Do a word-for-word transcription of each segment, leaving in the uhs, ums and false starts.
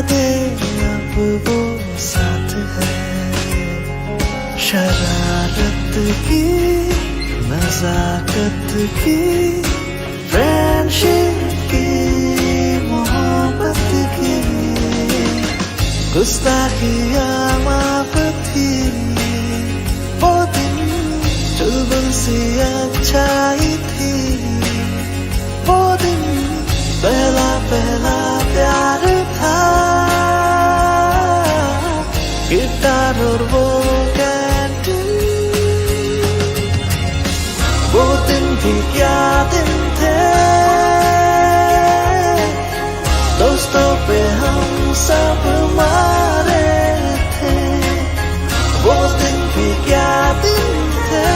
अब वो साथ है। शरारत की, नजाकत की, फ्रेंडशिप की, मोहब्बत की, गुस्ताखियाँ माफ थी। वो दिन चुलबुल सी अच्छाई थी। वो दिन पहला पहला प्यार था। गिटार और वो कैंटीन। वो दिन भी क्या दिन थे। दोस्तों पे हम सब मारे थे। वो दिन भी क्या दिन थे।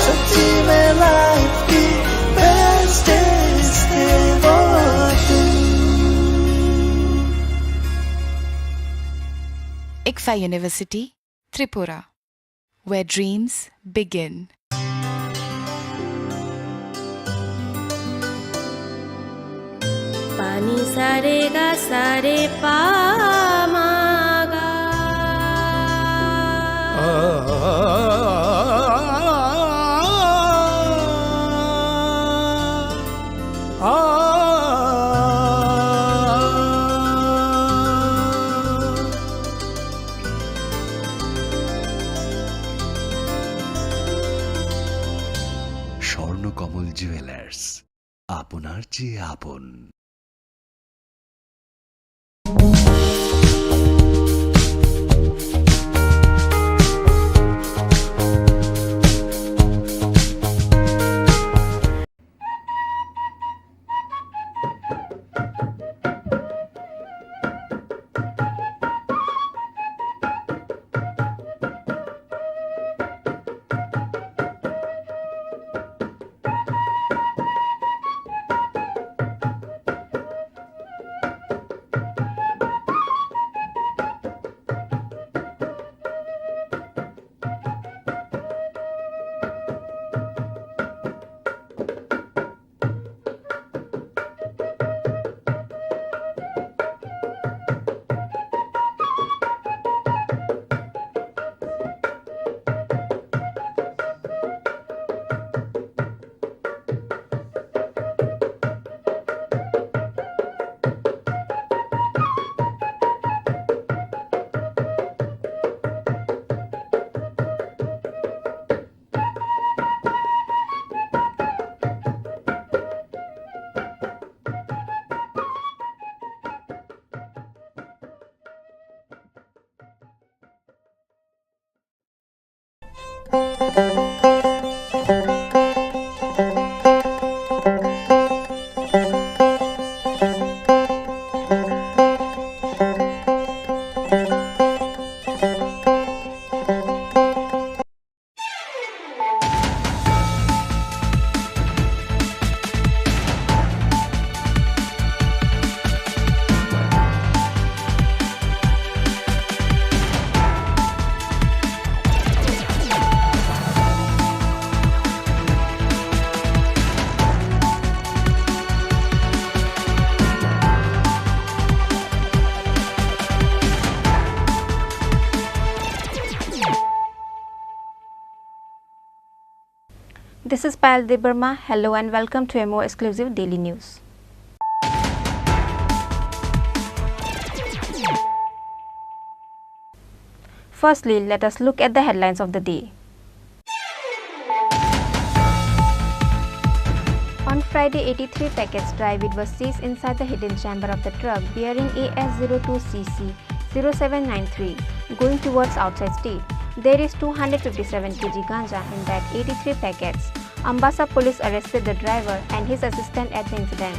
सच्ची में लाइफ की बेस्ट डेज थे वो दिन। ICFAI University, Tripura, where dreams begin. Pani sa re ga sa re pa ma ga. Swarnakamal jewellers, আপনার চেয়ে আপন। This is Payal Debbarma. Hello and welcome to a more exclusive daily news. Firstly, let us look at the headlines of the day. On Friday, eighty-three packets dry weed was seized inside the hidden chamber of the truck bearing A S zero two C C zero seven nine three, going towards outside state. There is two hundred fifty-seven K G ganja in that eighty-three packets. Ambassa police arrested the driver and his assistant at the incident.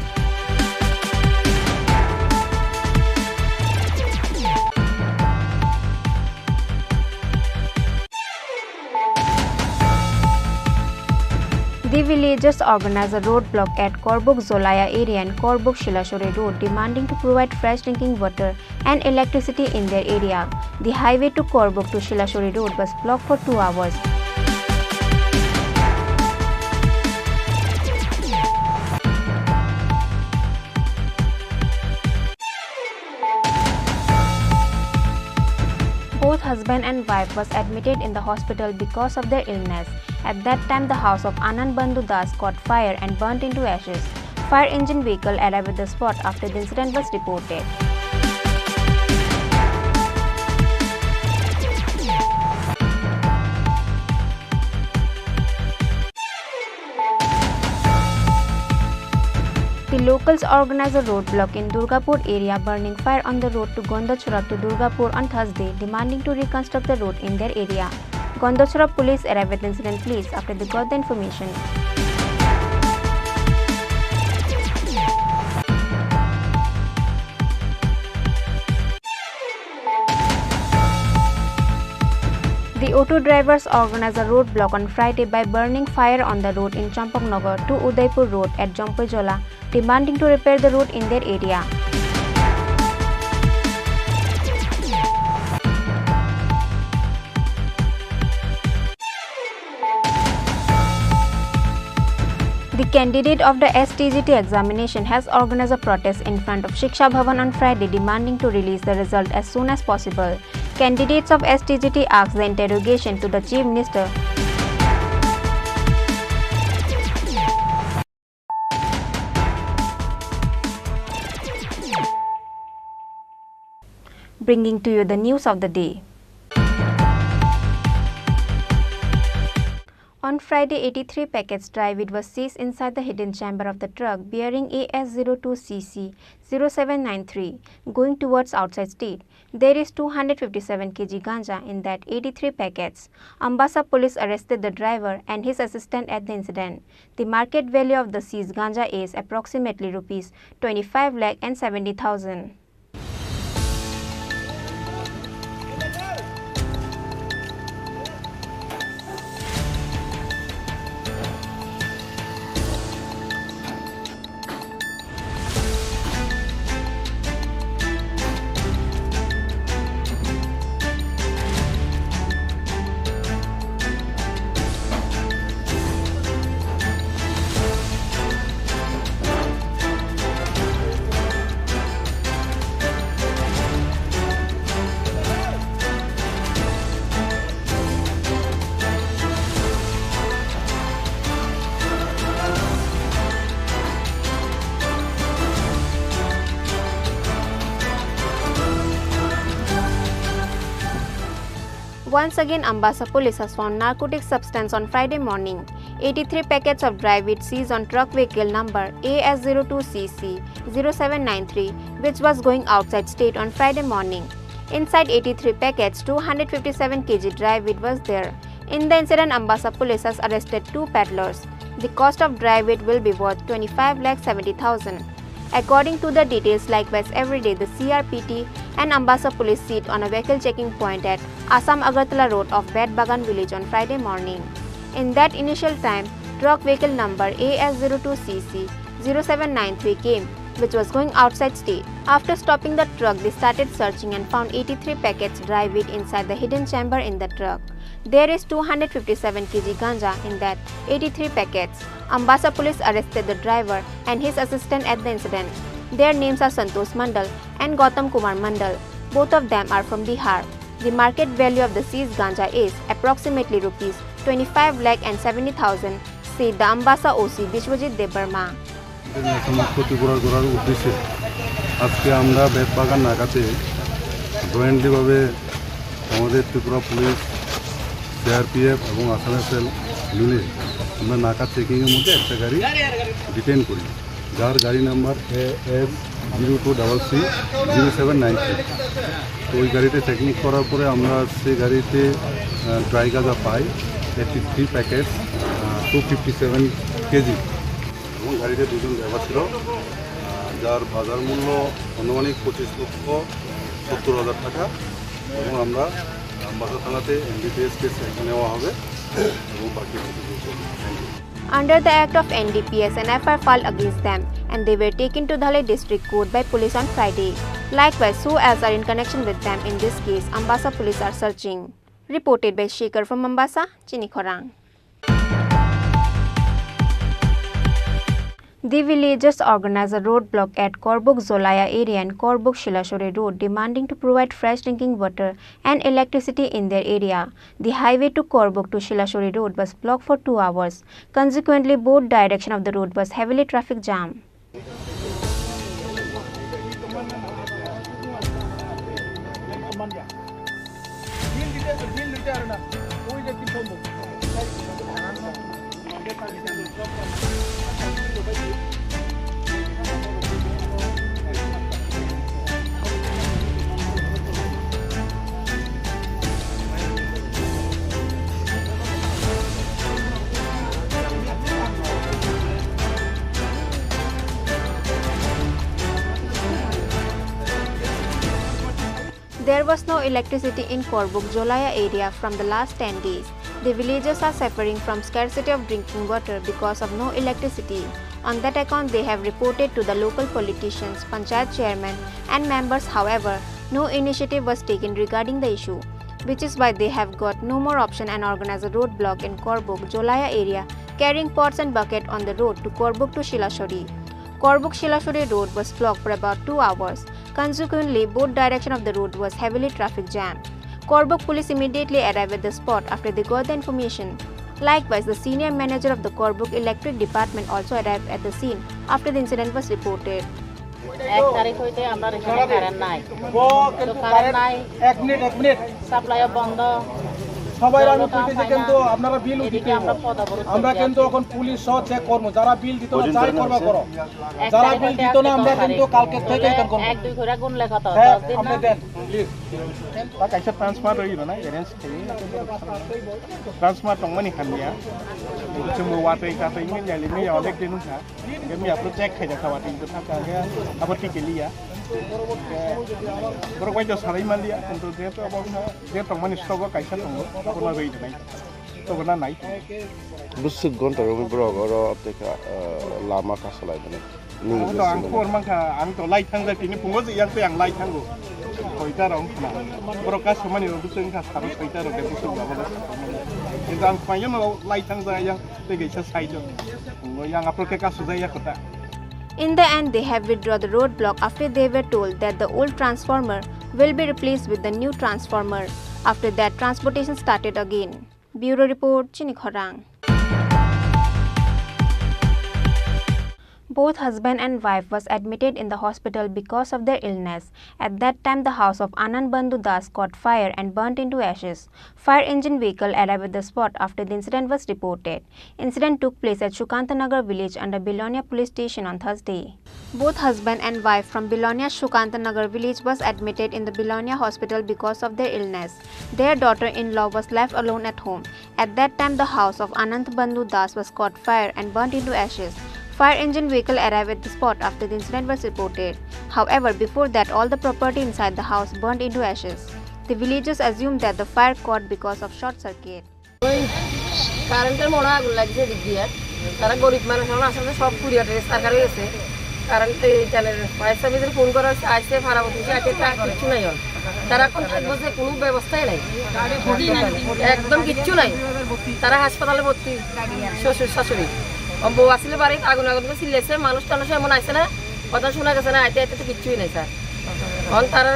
The villagers organized a roadblock at Korbuk Zolaya area and Korbuk Shilashori Road, demanding to provide fresh drinking water and electricity in their area. The highway to Korbuk to Shilashori Road was blocked for two hours. Husband and wife was admitted in the hospital because of their illness. At that time, the house of Anand Bandhu Das caught fire and burnt into ashes. Fire engine vehicle arrived at the spot after the incident was reported. The locals organized a roadblock in Durgapur area, burning fire on the road to Gondachora to Durgapur on Thursday, demanding to reconstruct the road in their area. Gondachora police arrived at the incident place after they got the information. The auto drivers organized a roadblock on Friday by burning fire on the road in Champaknagar to Udaipur Road at Jompoijola, demanding to repair the road in their area. The candidate of the S T G T examination has organized a protest in front of Shiksha Bhavan on Friday, demanding to release the result as soon as possible. Candidates of S T G T asked the interrogation to the Chief Minister. Bringing to you the news of the day. On Friday, eighty-three packets dry weed was seized inside the hidden chamber of the truck bearing A S zero two C C zero seven nine three, going towards outside state. There is two hundred fifty-seven K G ganja in that eighty-three packets. Ambassa police arrested the driver and his assistant at the incident. The market value of the seized ganja is approximately rupees twenty-five lakh and seventy thousand. Once again, Ambassa police has found narcotic substance on Friday morning. Eighty-three packets of dry weed seized on truck vehicle number A S zero two C C zero seven nine three, which was going outside state on Friday morning. Inside eighty-three packets, two hundred fifty-seven K G dry weed was there. In the incident, Ambassa police has arrested two peddlers. The cost of dry weed will be worth twenty-five lakh seventy thousand. According to the details, likewise every day the C R P T and Ambassa police sit on a vehicle checking point at Assam Agartala road of Betbagan village on Friday morning. In that initial time, truck vehicle number A S zero two C C zero seven nine three came, which was going outside state. After stopping the truck, they started searching and found eighty-three packets dry weed inside the hidden chamber in the truck. There is two hundred fifty-seven K G ganja in that eighty-three packets. Ambassa police arrested the driver and his assistant at the incident. Their names are Santosh Mandal and Gautam Kumar Mandal. Both of them are from Bihar. The market value of the seized ganja is approximately rupees twenty-five lakh and seventy thousand, said the Ambassa O C Biswajit Debbarma. International মুক্ত ত্রিপুরার গড়ার উদ্দেশ্যে আজকে আমরা বেতবাগান নাকাতে জয়েন্টলিভাবে আমাদের ত্রিপুরা পুলিশ, সিআরপিএফ এবং আসাম সেল মিলে আমরা নাকা চেকিংয়ের মধ্যে একটা গাড়ি ডিটেইন করি, যার গাড়ি number A S zero two double three zero seven nine three. তো ওই গাড়িতে চেকিং করার পরে আমরা সেই গাড়িতে, আহ, ড্রাই গাঁজা পাই eighty three packet, two fifty seven K G. এবং গাড়িতে দুজন ড্রাইভার ছিল, আহ, যার বাজার মূল্য আনুমানিক পঁচিশ লক্ষ সত্তর হাজার টাকা। এবং আমরা আমবাসা থানাতে এনডিপিএস কেস নেওয়া হবে এবং বাকি প্রসিডিউর চলবে। Thank you. Under the Act of N D P S, an F I R filed against them, and they were taken to Dhalai District Court by police on Friday. Likewise, who else are in connection with them in this case, Ambassa police are searching. Reported by Shekhar from Ambassa, Chini Khorang. The villagers organized a roadblock at Korbuk Jolaya area and Korbuk Silachari Road, demanding to provide fresh drinking water and electricity in their area. The highway to Korbuk to Silachari Road was blocked for two hours. Consequently, both direction of the road was heavily traffic jam. There was no electricity in Korbuk Jolaya area from the last ten days. The villagers are suffering from scarcity of drinking water because of no electricity. On that account, they have reported to the local politicians, panchayat chairman, and members. However, no initiative was taken regarding the issue, which is why they have got no more option and organize a roadblock in Korbuk Jolaya area, carrying pots and bucket on the road to Korbuk to Silachari. Korbuk Silachari road was blocked for about two hours. Consequently, both direction of the road was heavily traffic jam. Korbuk police immediately arrived at the spot after they got the information. Likewise, the senior manager of the Korbuk Electric Department also arrived at the scene after the incident was reported. এক তারিখ হইতে আমরা এখানে কারেন্ট নাই। তো কারেন্ট নাই, এক মিনিট, এক মিনিট। সাপ্লাইও বন্ধ। সবাই আমি কইতেছি কিন্তু আপনারা বিল দিতে হবে। আমরা কিন্তু এখন পুলিশ সহ চেক করবো, যারা বিল দিত না, যাই করবা করো। যারা বিল দিত না, আমরা কিন্তু কালকে থেকে এখান করবো। এক দুই করে গুনলে কত? হ্যাঁ, দশ দিন আপনি না? দেন, please. Ba kaisa transfer rwi rwnai, arrange khlaiwi. Transfer tongmani hamya. Chwngbo watwi katwi wngwi jali wngwi onek din wngkha. Hingke miya phuru check khaijak kha watwi wngkha, hingke abo tikiliya. Borok bai to salai manliya, kintu jehetu abo wngkha, je tongmani stock o kaisa tongo, abono rwi rwnai. Tobo na nai. Bwswk gonta romwi borok oro tei kha, ah, lama kasalai mani. Ang to ang khobor mankha, ang to lai thangjak tini phungo je yang tei ang lai thango. Soita rok wngkha na. Borok kasamani rok bwswk wngkha saro soita rok de bwswk rok. Kintu ang phaiyo no lai thangjak yang tei kaisa side o. Phungo yang aphuru khe kasujak ya kota. In the end, they have withdrawn the roadblock after they were told that the old transformer will be replaced with the new transformer. After that, transportation started again. Bureau report, Chini Khorang. Both husband and wife was admitted in the hospital because of their illness. At that time, the house of Anand Bandhu Das caught fire and burnt into ashes. Fire engine vehicle arrived at the spot after the incident was reported. Incident took place at Sukantanagar village under Belonia police station on Thursday. Both husband and wife from Belonia Sukantanagar village was admitted in the Belonia hospital because of their illness. Their daughter-in-law was left alone at home. At that time, the house of Anand Bandhu Das was caught fire and burnt into ashes. Fire engine vehicle arrived at the spot after the incident was reported. However, before that, all the property inside the house burned into ashes. The villagers assumed that the fire caught because of short circuit. ওই কারেন্টের মনে হয় আগুন লাগছে দিক দিয়ে। তারা গরিব মানুষ, এখন আসলে সব কুরিয়ার সরকার হয়ে গেছে। কারেন্ট এই চ্যানেল ফায়ার সার্ভিসের ফোন করা হচ্ছে, আসছে, ফারা বসে আসছে, তা কিচ্ছু নাই ওর। তারা এখন থাকবো যে কোনো ব্যবস্থাই নাই, একদম কিচ্ছু নাই। তারা হাসপাতালে ভর্তি, শ্বশুর শাশুড়ি। ও বউ আসলে বাড়িতে আগুন আগুন করে চিল্লাইছে, মানুষ টানুষ এমন আইছে না, কথা শোনা গেছে না, আইতে আইতে তো কিচ্ছুই নাই স্যার। এখন তারা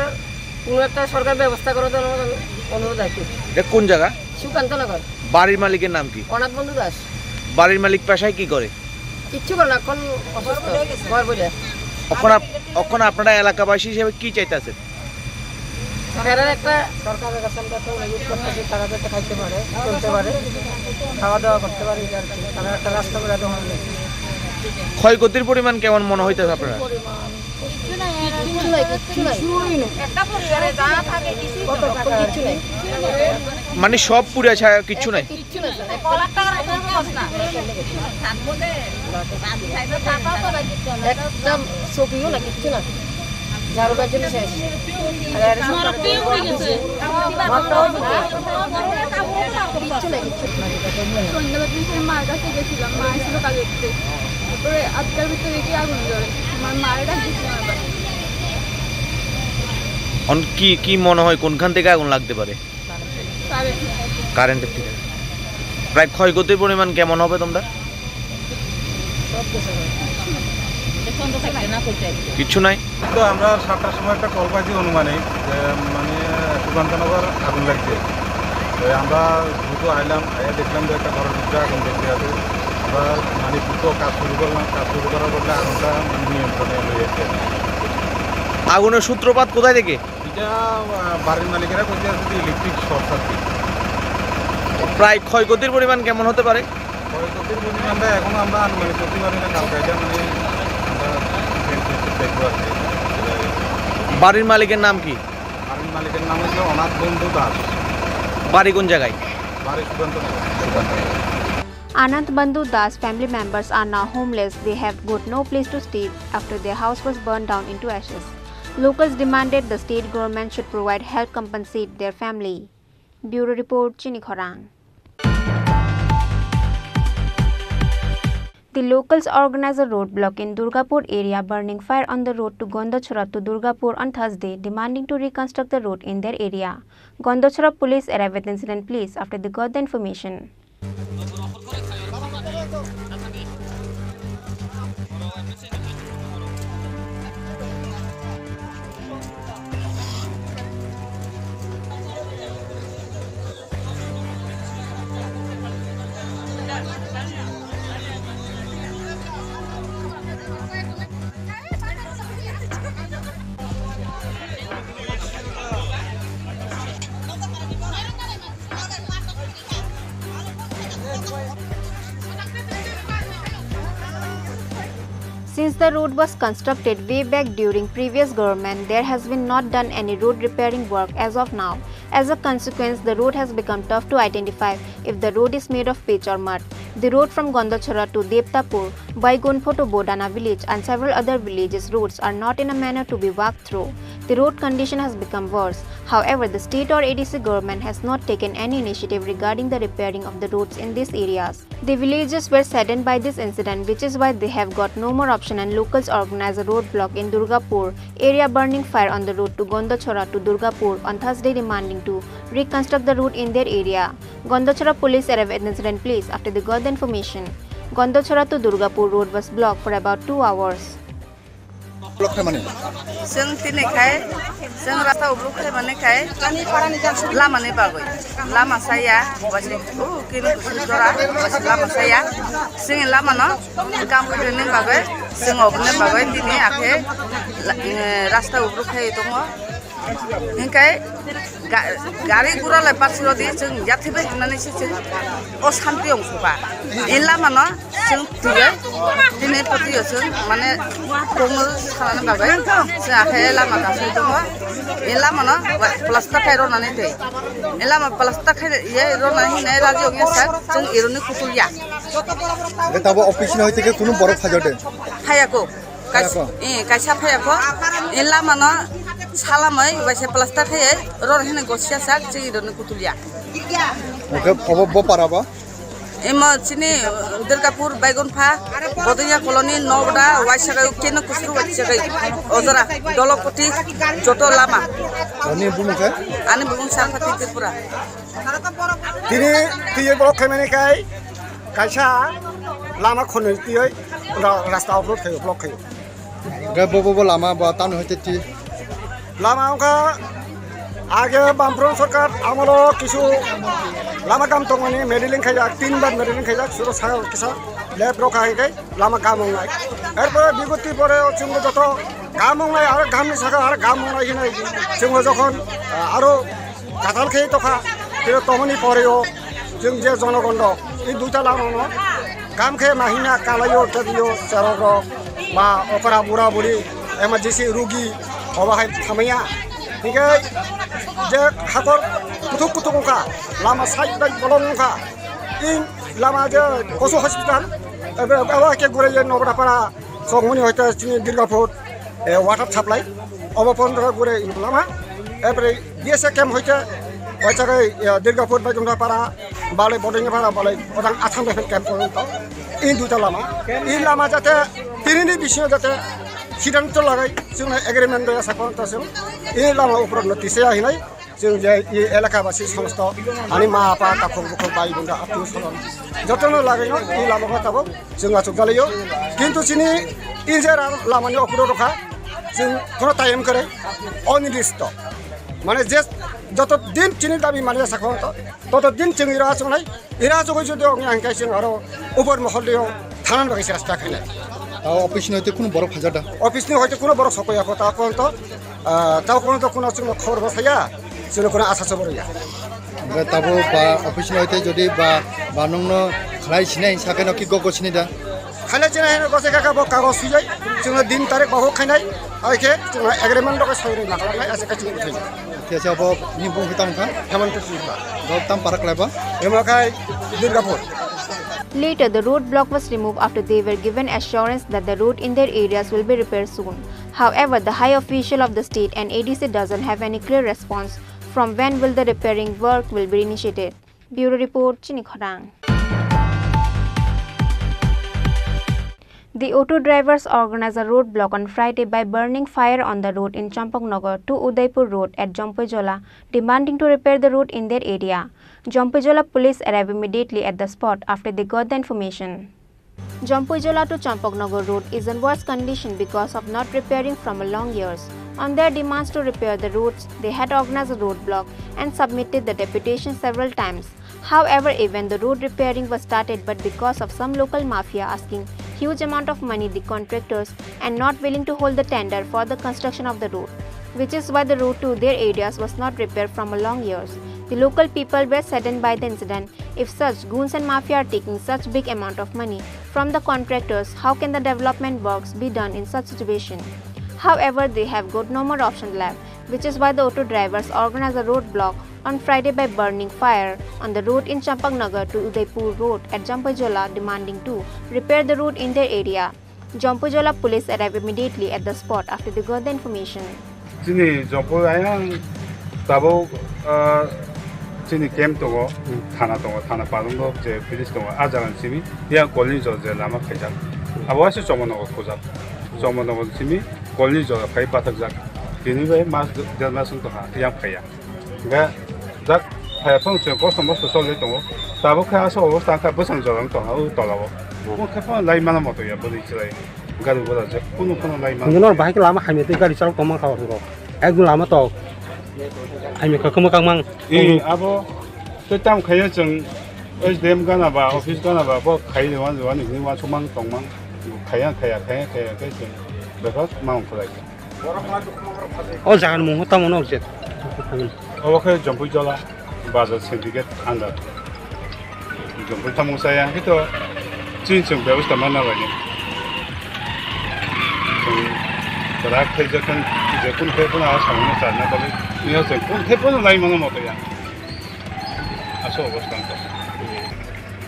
কোনো একটা সরকার ব্যবস্থা করে দেওয়ার মতন অনুরোধ আর কি। এটা কোন জায়গা? সুকান্তনগর। বাড়ির মালিকের নাম কি? অনাথ বন্ধু দাস। বাড়ির মালিক পেশায় কি করে? কিচ্ছু করে না, এখন অসুস্থ, ঘর বইয়া। এখন আপ-, এখন আপনারা এলাকাবাসী হিসেবে কি চাইতেছেন? তারা একটা সরকারের কাছে আমরা একটা অনুরোধ করতেছি, তারা যাতে খাইতে পারে, চলতে পারে, খাওয়া দাওয়া করতে পারে, এটা আর কি। তারা একটা রাস্তা করে দেওয়া হলে। ক্ষয়ক্ষতির পরিমাণ কেমন মনে হইতেছে আপনারা? কিচ্ছু নাই, কিচ্ছু নাই। একটা পরিবারে যা থাকে কিছুই তো, কিচ্ছু নাই। মানে সব পুড়ে ছাই, কিচ্ছু নাই? কিচ্ছু নাই। একদম চকিও না, কিচ্ছু না। ঝাড়ু কার্য শেষ। আর এর সব কিচ্ছু নাই, কিচ্ছু নাই। সন্ধ্যাবেলা দিন করে মার কাছে গেছিলাম, মা এসেছিল কাজে। তারপরে আটটার ভিতরে দেখি আগুন জ্বলে। আমার মায়ের ডাক দিচ্ছি আমার বাড়ি। অন-, কি, কি মনে হয় কোনখান থেকে আগুন লাগতে পারে? কারেন্ট। কারেন্টের থেকে। প্রায় ক্ষয়ক্ষতির পরিমাণ কেমন হবে তোমরা? সব কিছু। কিচ্ছু নাই। তো আমরা সাতটার সময় একটা কল পাইছি অনুমানিক যে, মানে, সুকান্তনগর আগুন লাগছে। তো আমরা দ্রুত আইলাম, আইয়া দেখলাম যে একটা ঘরের ভিতরে আগুন লেগে আছে। আমরা, মানে, দ্রুত কাজ শুরু করলাম, কাজ শুরু করার বদলে আগুনটা, মানে, নিয়ন্ত্রণে লইয়া গেছে। আগুনের সূত্রপাত কোথায় থেকে? এটা, আহ, বাড়ির মালিকেরা কইতে আছে যে ইলেকট্রিক শর্ট সার্কিট। প্রায় ক্ষয়ক্ষতির পরিমাণ কেমন হতে পারে? ক্ষয়ক্ষতির পরিমাণটা এখন আমরা আনুমানিক করতে পারি না, কালকে এটা, মানে, আমরা দেখবো আর কি। বাড়ির মালিকের নাম কি? বাড়ির মালিকের নাম হচ্ছে অনাথ বন্ধু দাস। বাড়ি কোন জায়গায়? বাড়ি Sukantanagar. Anand Bandhu Das family members are now homeless. They have got no place to stay after their house was burned down into ashes. Locals demanded the state government should provide help, compensate their family. Bureau report, Chini Khorang. The locals organized a roadblock in Durgapur area, burning fire on the road to Gondachora to Durgapur on Thursday, demanding to reconstruct the road in their area. Gondachora police arrived at the incident place after they got the information. Since the road was constructed way back during previous government, there has been not done any road repairing work as of now. As a consequence, the road has become tough to identify if the road is made of pitch or mud. The road from Gondachora to Debtapur, Baigunpho to Bodana village and several other villages roads are not in a manner to be walked through. The road condition has become worse. However, the state or A D C government has not taken any initiative regarding the repairing of the roads in these areas. The villagers were saddened by this incident, which is why they have got no more option and locals organized a roadblock in Durgapur area, burning fire on the road to Gondachora to Durgapur on Thursday, demanding to reconstruct the road in their area. Gondachora police arrived at the incident place after they got the information. Gondachora to Durgapur road was blocked for about two hours. Block khaimani. Chwng tini khai, chwng rasta ubruk khaimani khai, lama ni bagwi. Lama saya, waisi, oh, kini kusui jora, waisi lama saya. Chwng lama no, kam khaimani bagwi, chwng obni bagwi tini akhe, la-, eh, rasta ubruk khai tongo. Hinkhe ga-, gari gura lai parsiro di, chwng yathai bai hinani se chwng o santi ong suka. E lama no chwng twiwi, tini poti o chwng mane kokno sanani bagwi chwng akhe lama kasui tongo. E lama no plaster khai rwnani twi. E lama plaster khai ye rwnani hinwi raji ong ya sak, chwng eroni kutul ya. Tabo office ni hoite ke kunu borok phajode? Phayako. Kais-, phayako? Eh, kaisa phayako. E lama no salamai, waisa plaster khai, ror hene gosia sak, chwng eroni kutul ya. Oke, obo bo para ba? Emo chini, uh, Durgapur, Baigunpha, Bodaiya Colony, Nobda, waisa kai, keno kusuru waisa kai, ojora, Dolokoti, joto lama. Ani bumung khe? Ani bumung Sarpati Tripura. Tini twiwi block khaimani khai kaisa lama khonwi twiwi ra-, rasta off road khaio, block khaio. Hwnkhe bo, bo, bo lama bo tamo hai twi. Lama wngkha age Bamfront sorkar amolo kisu lama kam tongmani modeling khaijak, tin bar modeling khaijak, suro sa kisa left rok hai kai lama kam wngnai. Erpore bigoti pore o chwngbo joto kam wngnai, aro kam ni saka aro kam wngnai hinwi chwngbo jokhon, ah, aro katal khe tokha, tei tomoni pore o chwng je jonogon rok, i duita lama no kam khe mahina kalai o, kebio cherok rok, ba okra bura buri, emergency rugi, obo hai thamaya. Hinkhe je hakor kuthuk kuthuk wngkha, lama side bai bolong wngkha, i lama je Kosu hospital, ebe, ebe ke gure je Nobra para, Sokmoni hoite chini Durgapur, eh, water supply, obo pondro gure lama, epre B S A camp hoite, oichagai, eh, Durgapur bai gumra para, balai bodongya para, balai odang atham bai camp porjonto, in duita lama, in lama jate, tinini bisingo jate, siddhanto lagai, chwngno agreement doya sakon to chwng, in lama upor no tisaya hinai, Chwng je i elaka basi somosto ani ma apa takhuk bukhuk bai bunda atio solo jotono lagaino i lama khe tabuk chwng achuk jalaio. Kintu chini i je ram-, lamani okuro rokha chwng kono time kwrwi onirdisto. Mane je joto din chini dabi mani sakho to, toto din chwng ira achuknai. Ira achugwi jodi ongya hwnkhe chwng aro upor mohollio thanani bagwi chesta khainai. Tao office ni hoite kuno borok phaijak da? Office ni hoite kuno borok sokoya kho ta kon to. Ah, tao kono to kono chwngno khobor bo saya, chwngno kono asa chobor ya. Oke, tabo ba office no hoite jodi ba, ba nongno khlai sinai, sakeno ki gogo sinai da? Khlai sinai heno gose kaka bo kagos sujai, chwngno din tarik bo khainai, ai khe chwngno agreement rok sai roi ma khlai asa kachung uthai. Kesa bo ni bung hitam kha? Hemant Tripura. Dok tam parak lai ba? Hema khai Durgapur. Later, the road block was removed after they were given assurance that the road in their areas will be repaired soon. However, the high official of the state and A D C doesn't have any clear response from when will the repairing work will be initiated. Bureau report, Chini Khorang. The auto drivers organized a roadblock on Friday by burning fire on the road in Champaknagar to Udaipur Road at Jampuijola, demanding to repair the road in their area. Jampuijola police arrived immediately at the spot after they got the information. Jampuijola to Champaknagar road is in worse condition because of not repairing from a long years. On their demands to repair the roads, they had organized a roadblock and submitted the deputation several times. However, even the road repairing was started, but because of some local mafia asking huge amount of money the contractors and not willing to hold the tender for the construction of the road, which is why the road to their areas was not repaired from a long years. The local people were saddened by the incident. If such goons and mafia are taking such big amount of money from the contractors, how can the development works be done in such situation? However, they have got no more option left, which is why the auto drivers organized a roadblock on Friday by burning fire on the road in Champaknagar to Udaipur Road at Jampuijola, demanding to repair the road in their area. Jampuijola police arrived immediately at the spot after they got the information. Chini Jampui ayang tabuk, ah, chini camp tongo, thana tongo, thana palungo je village tongo, ah jaga ni simi yang Kolni jor je lama khaijak. Abo waisa Chomon nogo khojak. Chomon nogo simi Kolni jor khai pathakjak. Tini bai mas der mas wng tongkha, yang phaiya. Hingke jak phaiya phano chwng kosto mosto cholwi tongo. Tabuk khe aswk obostha wngkha bwsang jora wng tongkha o tola o. Bo khe phano lai mano moto ya bwrwi chwrai. Gari gora je kunu phano lai mano. Hingke nor bahai khe lama hamya tei gari chalok tongma kha hwngo. Ekdom lama tok. Hamya kha kwma kangmang. E abo tei tam khaina chwng S D M gana ba office gana ba bo khai rwani rwani hwnwi uansukmang tongmang. Khaiya khaiya khaiya khaiya khe chwng bebak mang khwlai kha. O jaga ni mung tamo no je. Obo khe Jampuijola bazar syndicate under. Jampui tamo saya hito chin chwng bebostha manna lainai. Chwng kwrak khe jekun, jekun khe phano a samung no charna bagwi. Iya chwng kun khe phano lai mano moto ya. Aswk obostha wngkha.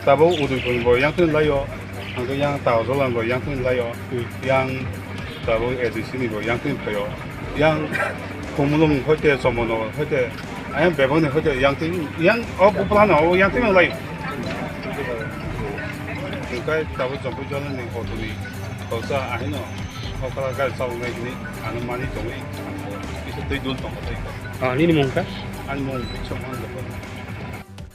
Tabuk Udaipur ni bo yang tini lai o, ang khe yang Taojola ni bo yang tini lai o, yang tabuk A D C ni bo yang tini phai o, yang Khumulwng hoite Chomono hoite ayang bebak ni hoite yang tini yang o bupla no o yang tini lai o. Hingkai tabuk Jampuijola ni auto ni khoroksa ahino o kala gari chalok nai hwnwi ano manwi tongwi ang kisa twi dul tongkha tei kha. Ah, nini mung kha? Ani mung Biksom Hangjokhor.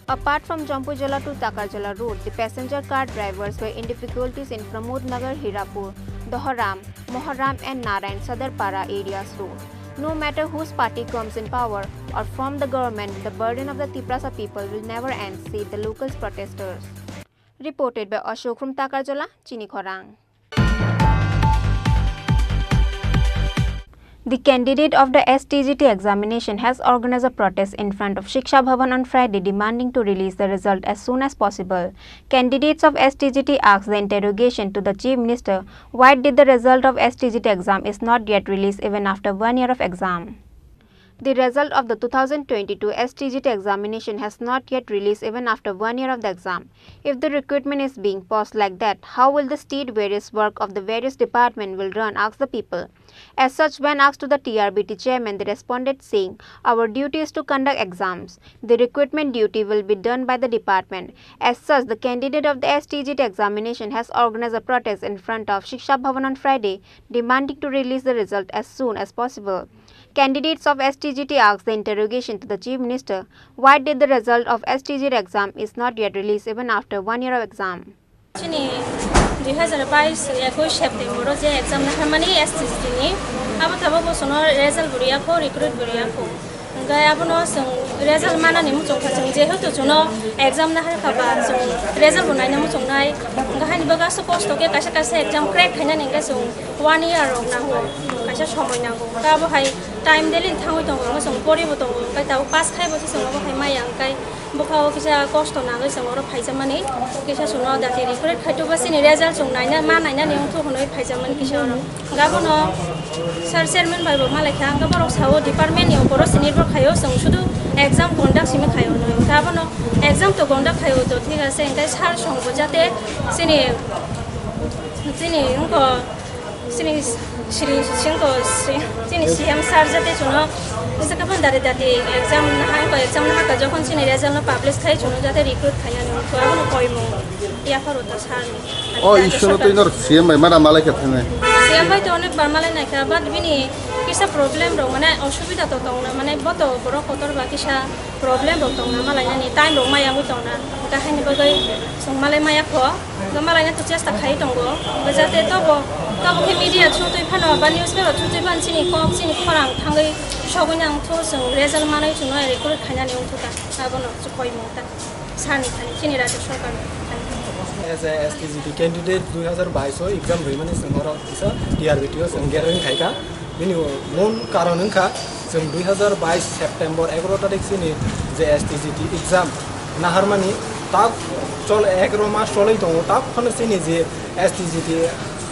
Apart from Jampuijola to Takarjola road, the passenger car drivers were in difficulties in Pramod Nagar, Hirapur, Doharam, Moharam and Narayan Sadar Para areas road. No matter whose party comes in power or form the government, the burden of the Tiprasa people will never end, said the local protesters. Reported by Ashok from Takarjola, Chini Khorang. The candidate of the S T G T examination has organized a protest in front of Shiksha Bhavan on Friday, demanding to release the result as soon as possible. Candidates of S T G T asked the interrogation to the Chief Minister, "Why did the result of S T G T exam is not yet released even after one year of exam?" The result of the two thousand twenty-two S T G T examination has not yet released even after one year of the exam. If the recruitment is being paused like that, how will the state various work of the various department will run, asked the people. As such, when asked to the T R B T chairman, they responded saying, "Our duty is to conduct exams. The recruitment duty will be done by the department." As such, the candidate of the S T G T examination has organized a protest in front of Shiksha Bhavan on Friday, demanding to release the result as soon as possible. Candidates of S T G T asked the interrogation to the Chief Minister, why did the result of S T G T exam is not yet released even after one year of exam? Chini dui hazar bais ekush September o je exam naharmani S T G T ni, abo tabok bo chwngno result bo riyakho, recruit bo riyakho. Hwnkhe abono chwng result manani muchungkha, chwng jehetu chwngno exam naharkha ba chwng result bo naina muchungnai. Hwnkhe haini bagwi aswk kosto khe kaisa kaisa exam crack khainani hwnkhe chwng one year rok nango, kaisa somoi nango. Hwnkhe abo hai time daily thangwi tongo, hwnkhe chwng poribo tongo, hwnkhe tabuk pass khaibo se chwng obo hai maya, hwnkhe bwkha o kisa kosto nangwi chwng oro phaijamani, kisa chwngno dati recruit khaitokba chini result chwng naina, ma nainani wngthok hwnwi phaijamani kisa oro. Hwnkhe abono sir chairman bai bo malaikha, hwnkhe borok sao department ni opor o se nirbhor khaio, chwng sudu exam conduct simi khaio hwnwi. Hwnkhe abono exam to conduct khaio to thik ase, hwnkhe sir songbo jate chini, chini wngkha Chini Sri Singko, Sri, chini C M sir jate chwngno, jesa kapan dati dati exam nahai ko exam nahaka jokhon chini result no publish khai chwngno jate recruit khai ani ko abono koimung yapharo ta sir ni. O issue no twi nor C M bai mana malai kha thangwi. C M bai to onek bar malai naikha, but bini kisa problem rok mane osubida to tongna, mane boto borok kotor ba kisa problem rok tongna malainani time rok maya wngwi tongna, hwnkhe haini bagwi chwng malai maya kho, hwnkhe malaina to chesta khai tongo, hwnkhe jate tobo, tobo khe media through twi phano ba newspaper through twi phano chini kok chini khorang thangwi sogwi nang thu chwng result manwi chwngno recruit khainani wngthu ta, abono chukhoimung ta sani thani chini rajya sarkar thani. As a S T G T candidate, dui hazar bais o exam rwimani chwng oro kisa T R B T o chwng gathering khaikha. Bini mung karon wngkha, chwng dui hazar bais September egaro tarik chini je S T G T exam naharmani, tak chol egaro mas cholwi tongo, tak phano chini je S T G T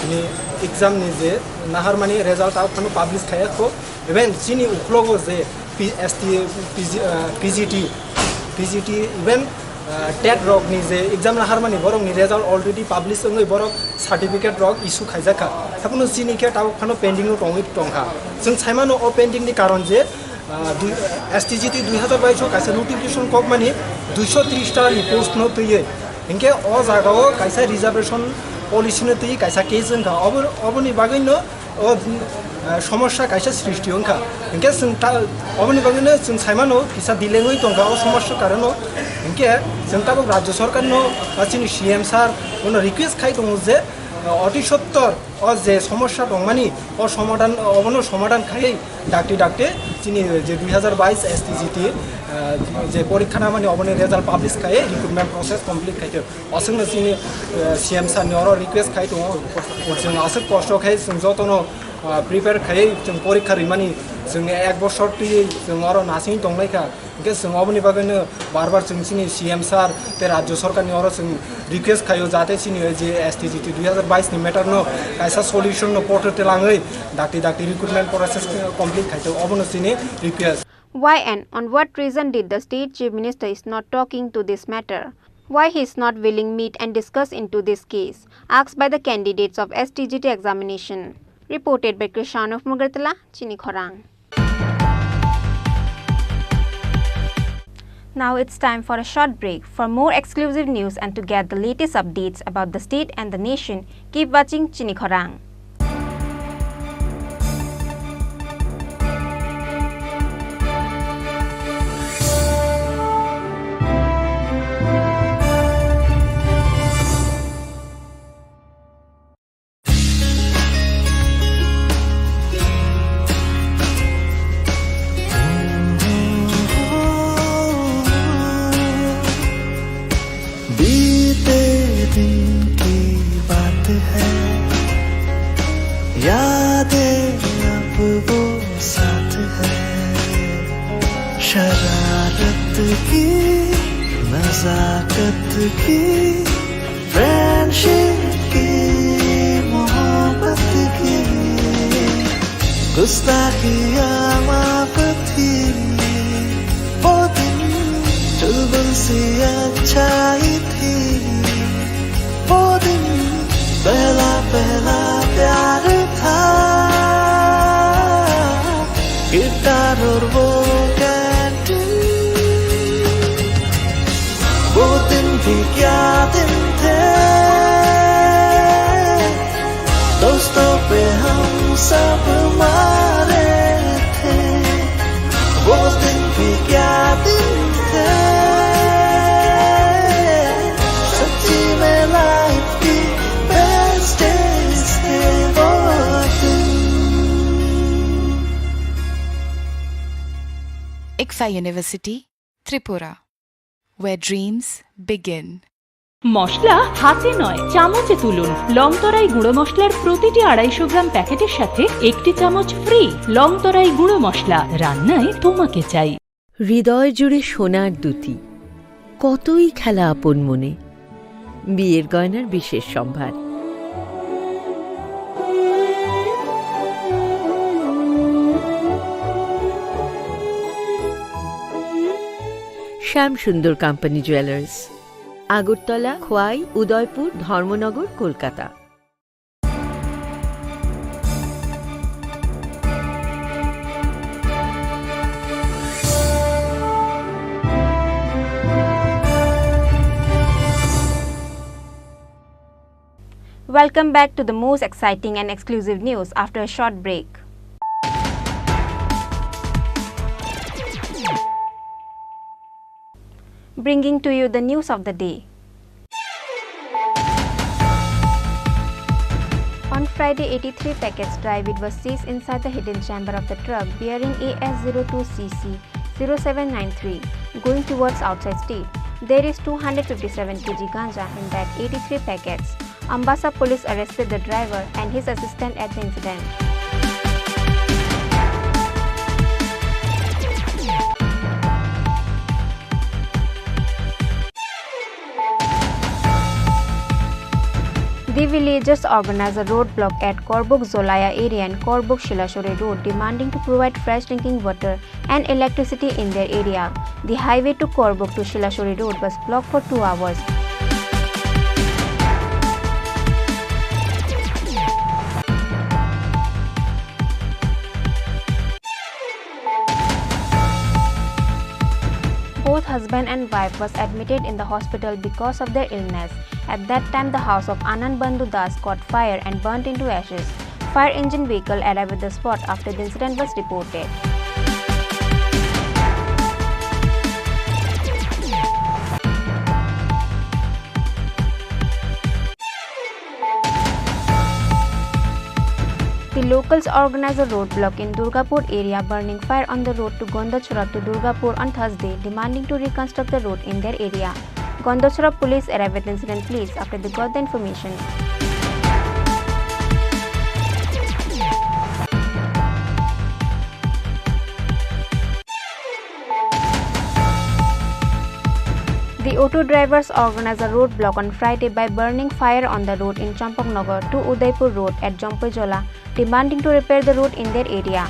ni exam ni je naharmani result tak phano publish khaiya kho. Even chini uklogo je P-, S T, P G, ah, P G T, P G T, even, ah, tet rok ni je exam naharmani borok ni result already publish wngwi borok certificate rok issue khaijakha. Haphano chini khe tabuk phano pending o tongwi tongkha. Chwng saimano o pending ni karon je, ah, dui, S T G T dui hazar bais o kaisa notification kokmani duiso tris ta ni post no twiwi. Hinkhe o jaga o kaisa reservation policy no twiwi kaisa case wngkha. Obo, oboni bagwi no o, ah, somosya kaisa srishti wngkha. Hinkhe chwng ta, oboni bagwino chwng saimano kisa delay wngwi tongkha o somosya karono. Hinkhe chwng tabuk rajya sarkarno ba chini C M sir bono request khai tongo je, ah, oti sottor o je somosya tongmani o somadhan, obono somadhan khaiwi dakti dakti chini je dui hazar bais S T G T, ah, je porikha namani oboni result publish khaiwi recruitment process complete khaitwi. Aswkno chini, eh, C M sir ni oro request khai tongo. Chwng aswk kosto khai chwng jotono, ah, prepare khai chwng porikha rimani chwng ek bosor twi chwng oro nasing tonglaikha. Hinkhe chwng oboni bagwino bar bar chwng chini C M sir tei rajya sarkar ni oro chwng request khaio jate chini je S T G T dui hazar bais ni matter no kaisa solution no portrait langwi dakti dakti recruitment process complete khaitwi obono chini request. Why and on what reason did the state chief minister is not talking to this matter? Why he is not willing meet and discuss into this case? Asked by the candidates of S T G T examination. Reported by Krishan of Mugartala, Chini Khorang. Now it's time for a short break. For more exclusive news and to get the latest updates about the state and the nation, keep watching Chini Khorang. बीते दिन की बात है, यादें अब वो साथ है। शरारत की, नजाकत की, फ्रेंडशिप की, मोहब्बत की, गुस्ताखियाँ माफ थी। वो दिन चुलबुल सी अच्छाई थी। वो दिन पहला पहला प्यार था। गिटार और वो कैंटीन। वो दिन भी क्या दिन थे। दोस्तों पे हम सब मारे थे। ICFAI University, Tripura, where dreams begin. মশলা হাতে নয়, চামচে তুলুন। লংতরাই গুঁড়ো মশলার প্রতিটি আড়াইশো গ্রাম প্যাকেটের সাথে একটি চামচ ফ্রি। লংতরাই গুঁড়ো মশলা, রান্নায় তোমাকে চাই। হৃদয় জুড়ে সোনার দ্যুতি, কতই খেলা আপন মনে। বিয়ের গয়নার বিশেষ সম্ভার। শ্যাম সুন্দর কোম্পানি জুয়েলার্স, আগরতলা, খোয়াই, উদয়পুর, ধর্মনগর, Kolkata. Welcome back to the most exciting and exclusive news after a short break. Bringing to you the news of the day. On Friday, eighty-three packets dry weed was seized inside the hidden chamber of the truck bearing A S zero two C C zero seven nine three, going towards outside state. There is two hundred fifty-seven K G ganja in that eighty-three packets. Ambassa police arrested the driver and his assistant at the incident. The villagers organized a roadblock at Korbuk Zolaya area and Korbuk Shilashori Road, demanding to provide fresh drinking water and electricity in their area. The highway to Korbuk to Shilashori Road was blocked for two hours. Both husband and wife was admitted in the hospital because of their illness. At that time, the house of Anand Bandhu Das caught fire and burnt into ashes. Fire engine vehicle arrived at the spot after the incident was reported. The locals organized a roadblock in Durgapur area, burning fire on the road to Gondachhora to Durgapur on Thursday, demanding to reconstruct the road in their area. Gondachhora police arrived at the incident place after they got the information. The auto drivers organized a roadblock on Friday by burning fire on the road in Champaknagar to Udaipur Road at Jampuijola, demanding to repair the road in their area.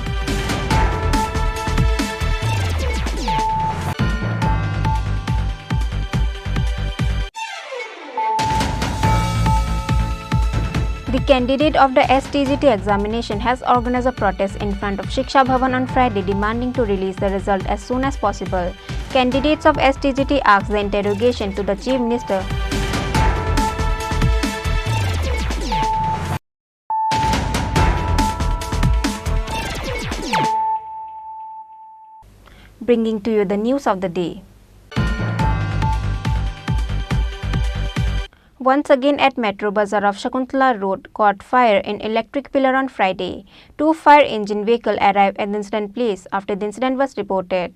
The candidate of the S T G T examination has organized a protest in front of Shiksha Bhavan on Friday, demanding to release the result as soon as possible. Candidates of S T G T asked the interrogation to the Chief Minister. Bringing to you the news of the day. Once again at Metro Bazar of Shakuntala Road caught fire in electric pillar on Friday. Two fire engine vehicle arrived at the incident place after the incident was reported.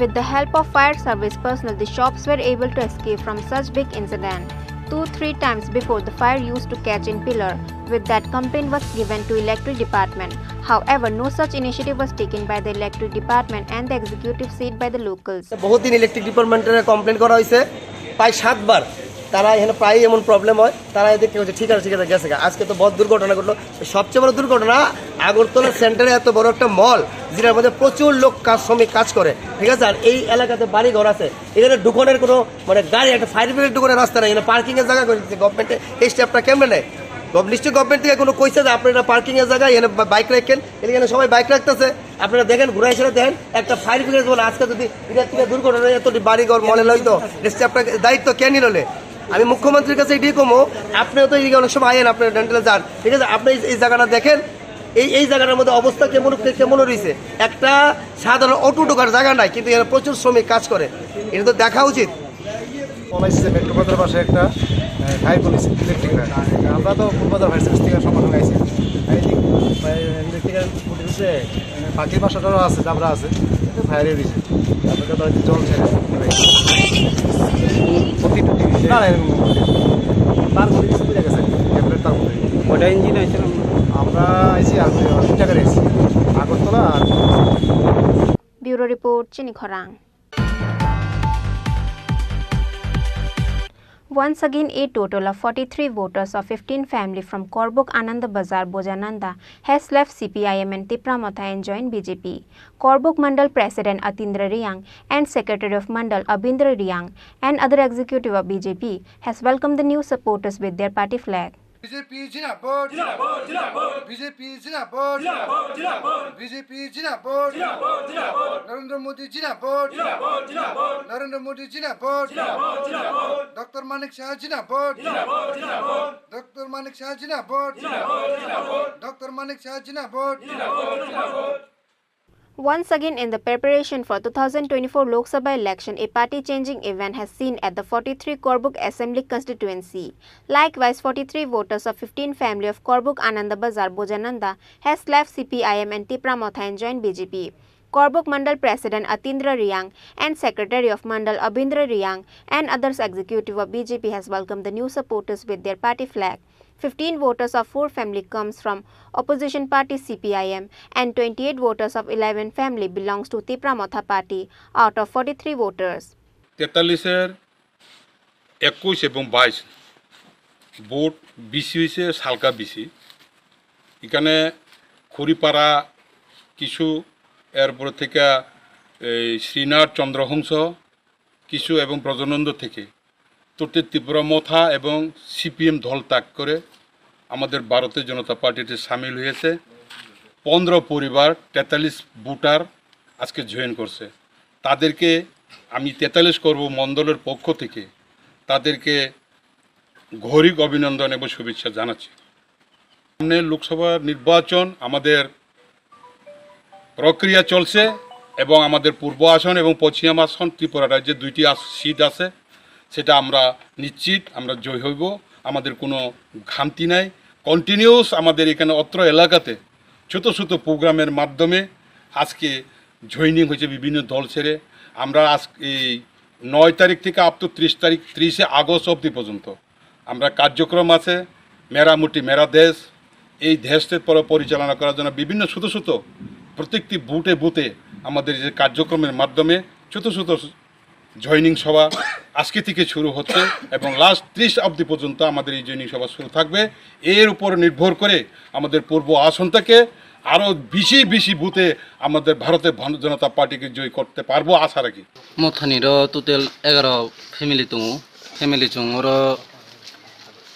With the help of fire service personnel, the shops were able to escape from such big incident. Two, three times before, the fire used to catch in pillar. With that, complaint was given to electric department. However, no such initiative was taken by the electric department and the executive said by the locals. বহুত দিন ইলেকট্রিক ডিপার্টমেন্টে কমপ্লেন করা হয়েছে, প্রায় সাতবার। তারা এখানে প্রায়ই এমন প্রবলেম হয়, তারা এদিকে বলছে, "ঠিক আছে, ঠিক আছে, গেছে গা।" আজকে তো বড় দুর্ঘটনা ঘটলো। সবচেয়ে বড় দুর্ঘটনা, আগরতলা সেন্টারে এত বড় একটা মল, যেটার মধ্যে প্রচুর লোক কাজ, শ্রমিক কাজ করে, ঠিক আছে? আর এই এলাকাতে বাড়ি ঘর আছে, এখানে ঢুকানোর কোনো, মানে, গাড়ি, একটা ফায়ার ব্রিগেড ঢুকানোর রাস্তা নেই, এখানে পার্কিং এর জায়গা করে দিচ্ছে গভর্নমেন্টে। এই স্টেপটা কেমনে নেয়? গভ-, নিশ্চয়ই গভর্নমেন্ট থেকে কোনো কইছে যে আপনারা পার্কিং এর জায়গা, এখানে বা-, বাইক রাখেন, এখানে সবাই বাইক রাখতেছে। আপনারা দেখেন, ঘুরে এসে দেখেন, একটা ফায়ার ব্রিগেড বলে আজকে যদি এটা থেকে দুর্ঘটনা, এত বাড়ি ঘর মলে লইতো, নিশ্চয়ই আপনার দায়িত্ব কে নিল লে? আমি মুখ্যমন্ত্রীর কাছে এটাই কমো, আপনিও তো এদিকে অনেক সময় আয়েন, আপনার ডেন্টালে যান, ঠিক আছে? আপনি এই, এই জায়গাটা দেখেন, এই, এই জায়গাটার মধ্যে অবস্থা কেমন, কে-, কেমন রয়েছে। একটা সাধারণ অটো ঢোকার জায়গা নাই, কিন্তু এখানে প্রচুর শ্রমিক কাজ করে, এটা তো দেখা উচিত। বলাইছে যে মেট্রো বাজার পাশে একটা, আহ, ফায়ার পুলিশ ইলেকট্রিক লাইন। আমরা তো পূর্বাচল ফায়ার সার্ভিস থেকে সংগঠন আইছি। এই যে, আহ, ইলেকট্রিক্যাল পুলিশে, আহ, পাখির বাসাটারও আছে, জাবরা আছে, কিন্তু ফায়ারে দিছে। তারপরে তো হয়তো জল ছেড়ে। প্রতিটা টিভি না, না, এরকম কোনো কিছু। তার মধ্যে কিছু বুঝে গেছে, ট্যাবলেট তার মধ্যে। কয়টা ইঞ্জিন আইছে না? আমরা আইছি আর দুই জায়গায় আইছি, আগরতলা আর Bureau report, Chini Khorang. Once again, a total of forty-three voters of fifteen family from Korbuk Ananda Bazar Bojananda has left C P I M and Tipra Motha and joined B J P. Korbuk Mandal President Atindra Riang and Secretary of Mandal Abindra Riang and other executive of B J P has welcomed the new supporters with their party flag. B J P Zindabad! Zindabad, zindabad! B J P Zindabad! Zindabad, zindabad! B J P Zindabad! Zindabad, zindabad! Narendra Modi Zindabad! Zindabad, zindabad! Narendra Modi Zindabad! Zindabad, zindabad! Doctor Manik Saha Zindabad! Zindabad, zindabad! Doctor Manik Saha Zindabad! Zindabad, zindabad! Doctor Manik Saha Zindabad! Zindabad, zindabad! Once again, in the preparation for two thousand twenty-four Lok Sabha election, a party-changing event has seen at the forty-three Korbuk Assembly Constituency. Likewise, forty-three voters of fifteen family of Korbuk Ananda Bazar Bojananda has left C P I M and Tipra Motha and joined B J P. Korbuk Mandal President Atindra Riang and Secretary of Mandal Abindra Riang and others executive of B J P has welcomed the new supporters with their party flag. Fifteen voters of four family comes from opposition party C P I M and twenty-eight voters of eleven family belongs to Tipra Motha party out of forty-three voters. তেতাল্লিশের একুশ এবং বাইশ vote BC হয়েছে, সালকা বিসি। এখানে খুড়িপাড়া কিছু, এরপর থেকে এই শ্রীনাথ চন্দ্রহংস কিছু এবং ব্রজনন্দ থেকে। ততে ত্রিপুরা মথা এবং সিপিএম দল ত্যাগ করে আমাদের ভারতীয় জনতা পার্টিতে সামিল হয়েছে। পনেরো পরিবার, তেতাল্লিশ ভোটার আজকে জয়েন করছে। তাদেরকে আমি তেতাল্লিশ করব মণ্ডলের পক্ষ থেকে তাদেরকে গহরিক অভিনন্দন এবং শুভেচ্ছা জানাচ্ছি। সামনে লোকসভা নির্বাচন, আমাদের প্রক্রিয়া চলছে এবং আমাদের পূর্ব আসন এবং পশ্চিম আসন ত্রিপুরা রাজ্যে দুইটি আস-, সিট আছে, সেটা আমরা নিশ্চিত আমরা জয় হইব। আমাদের কোনো খামতি নাই। কন্টিনিউয়াস আমাদের এখানে অত্র এলাকাতে ছোট ছোট প্রোগ্রামের মাধ্যমে আজকে জয়েনিং হয়েছে বিভিন্ন দল ছেড়ে। আমরা আজ এই নয় তারিখ থেকে আপ টু ত্রিশ তারিখ, ত্রিশে আগস্ট অবধি পর্যন্ত আমরা কার্যক্রম আছে, মেরামুটি মেরা দেশ, এই দেশকে পর-, পরিচালনা করার জন্য বিভিন্ন ছোট ছোট প্রত্যেকটি বুথে বুথে আমাদের যে কার্যক্রমের মাধ্যমে ছোট ছোট জয়েনিং সভা আজকে থেকে শুরু হচ্ছে এবং লাস্ট ত্রিশ অবধি পর্যন্ত আমাদের এই জয়েনিং সভা শুরু থাকবে। এর উপর নির্ভর করে আমাদের পূর্ব আসন থেকে আরও বেশি বেশি বুথে আমাদের ভারতের ভান-, জনতা পার্টিকে জয় করতে পারবো আশা রাখি। Mothani ro total egaro family tongo. Family chwng oro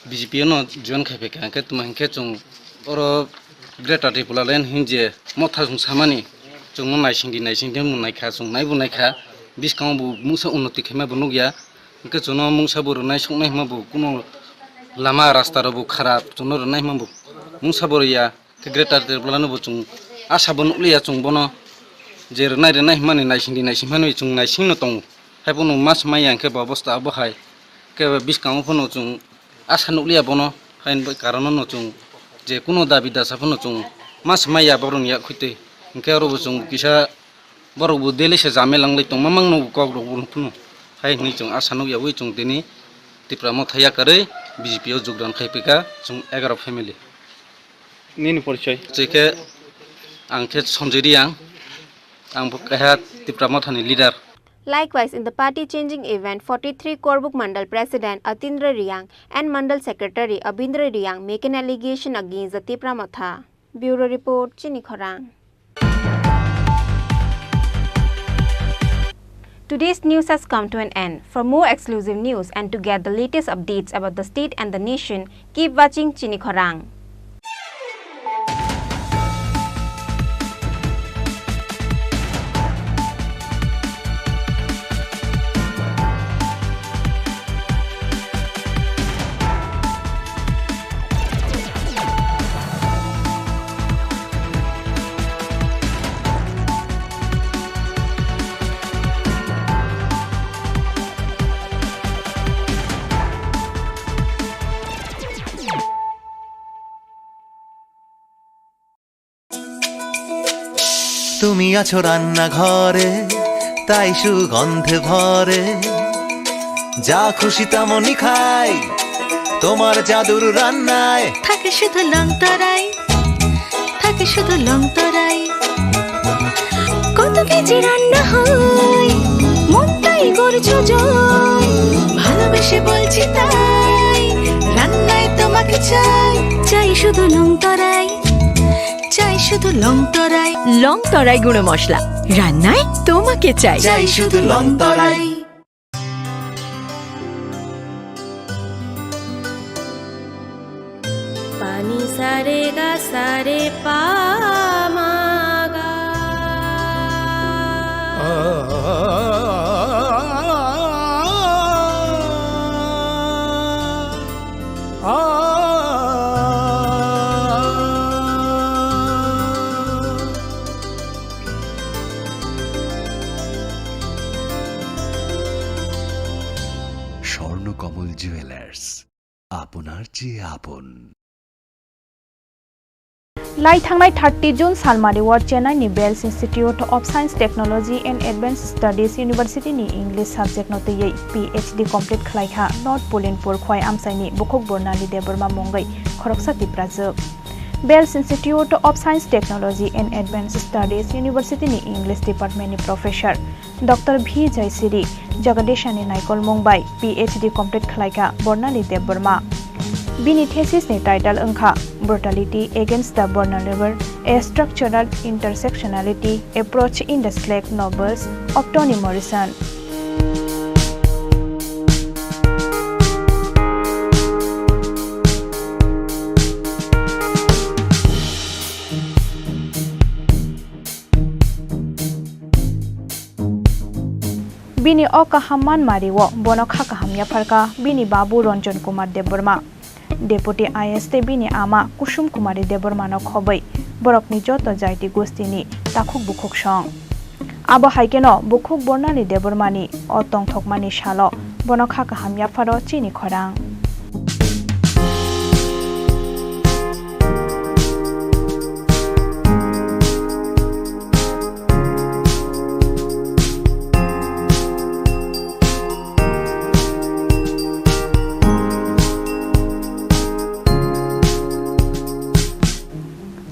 B J P no join khai phaikha, hwnkhe tuma hwnkhe chwng oro Greater Tipraland hinje motha chwng samani chwngno naisingdi naisingdi mung naikha, chwng naibo naikha, bwskango bo mungsa unnoti khaima bo nukya, hwnkhe chwngno mungsa bo rwnai soknai hwnma bo kuno lama rasta rok bo kharap, chwngno rwnai hwnma bo mungsa bo rwya. Khe Greater Tipraland no bo chwng asa bo nukliya, chwng bono je rwnai rwnai hwnmani naisingdi naising hwnmani chwng naisingno tongo. Haiphano mas maya hwnkhe bo obostha abo hai. Khe bwskango phano chwng asa nukliya bono, haini bai karon no chwng je kuno dabi dasa phano chwng mas maya borokni yak khwtwi. Hwnkhe oro bo chwng kisa borok bo daily se jamel wnglai tongma mangno bo kok rok bo phano. Hai hwnwi chwng asa nukya wi chwng tini Tipra motha yakarwi B J P o jogdan khai phaikha chwng egaro family. Nini porichoi? Chikhe ang khe Sanjay Reang, ang bo keha Tipra Mothani leader. Likewise, in the party changing event, forty-three Korbuk Mandal President Atindra Reang and Mandal Secretary Abindra Reang make an allegation against the Tipra Motha. Bureau Report, Chini Khorang. Today's news has come to an end. For more exclusive news and to get the latest updates about the state and the nation, keep watching Chini Khorang. তুমি আছো রান্নাঘরে, তাই সুগন্ধে ভরে। যা খুশি তেমনই খাই, তোমার জাদুর রান্নায়। থাকে শুধু লং তরাই, থাকে শুধু লং তরাই। কত কেজি রান্না হয়, মনটাই করছো জয়। ভালোবেসে বলছি তাই, রান্নায় তোমাকে চাই। চাই শুধু লং তরাই, চাই শুধু লং তরাই। লং তরাই গুঁড়ো মশলা, রান্নায় তোমাকে চাই। চাই শুধু Longtarai. Pani sare ga sare pa ma ga. Swarnakamal jewellers, আপনার চেয়ে আপন। Lai thangnai thirty June salmari o Chennai ni Bells Institute of Science, Technology and Advanced Studies University ni English subject no twiwi P H D complete khlai kha North Pulinpur Khowai amchai ni bukhuk Bornali Debbarma mungwi khoroksa Tiprajwk. Bells Institute of Science, Technology and Advanced Studies University ni English Department ni Professor Doctor V Jaisiri Jagadeshani naikolmung bai P H D complete khlai kha Bornali Debbarma. Bini thesis ni title wngkha Brutality Against the Vulnerable, A Structural Intersectionality Approach in the Slack Novels of Toni Morrison. Bini o kaham manmari o bono kha kaham yapharkha bini babu Ranjan Kumar Debbarma. Deputy I A S tei bini ama Kusum Kumari Debbarmano khobwi borokni joto jaiti gostini takhuk bukhuk song. Abo hai kheno bukhuk Bornali Debbarmani o tongthokmani salo bono kha kaham yapharo chini khorang.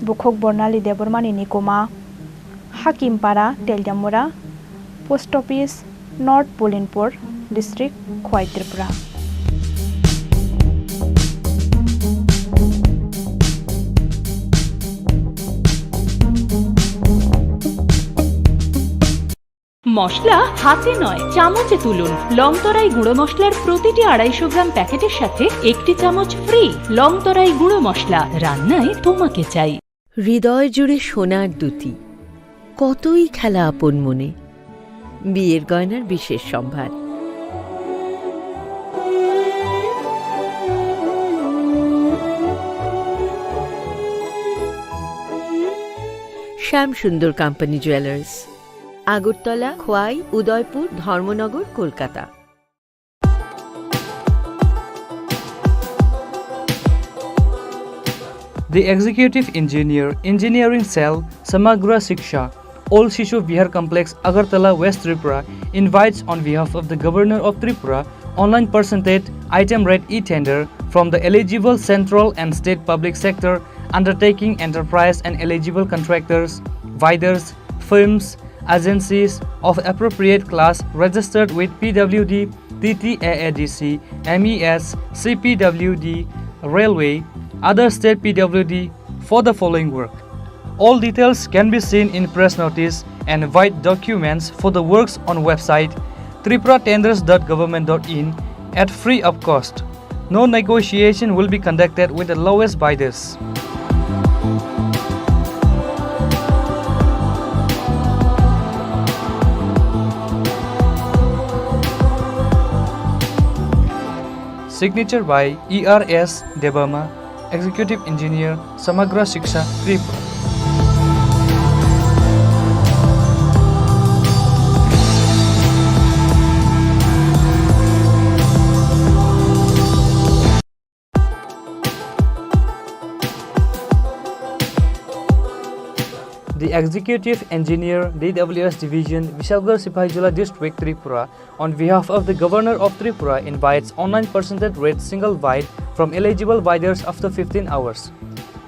Bukhuk Bornali Debbarmani nikuma, Hakimpara, Teliamura, Post Office, North Pulinpur District, Khowai, Tripura. মশলা হাতে নয়, চামচে তুলুন। লংতরাই গুঁড়ো মশলার প্রতিটি আড়াইশো গ্রাম প্যাকেটের সাথে একটি চামচ ফ্রি। লংতরাই গুঁড়ো মশলা, রান্নায় তোমাকে চাই। হৃদয় জুড়ে সোনার দ্যুতি, কতই খেলা আপন মনে। বিয়ের গয়নার বিশেষ সম্ভার। শ্যাম সুন্দর কোম্পানি জুয়েলার্স, আগরতলা, খোয়াই, উদয়পুর, ধর্মনগর, Kolkata. The executive engineer, engineering cell, Samagra Shiksha, Old Shishu Vihar Complex, Agartala, West Tripura, invites on behalf of the Governor of Tripura, online percentage item rate e-tender from the eligible central and state public sector undertaking enterprise and eligible contractors, vendors, firms, agencies of appropriate class registered with P W D, T T A A D C, M E S, C P W D, Railway, other state P W D for the following work. All details can be seen in press notice and white documents for the works on website tripura tenders dot government dot in at free of cost. No negotiation will be conducted with the lowest bidders. Signature by E R S Debbarma, Executive Engineer, Samagra Shiksha, Tripura. The Executive Engineer, D W S Division, Bishalgarh Sipahijola District, Tripura, on behalf of the Governor of Tripura, invites online percentage rate single bid from eligible bidders after fifteen hours.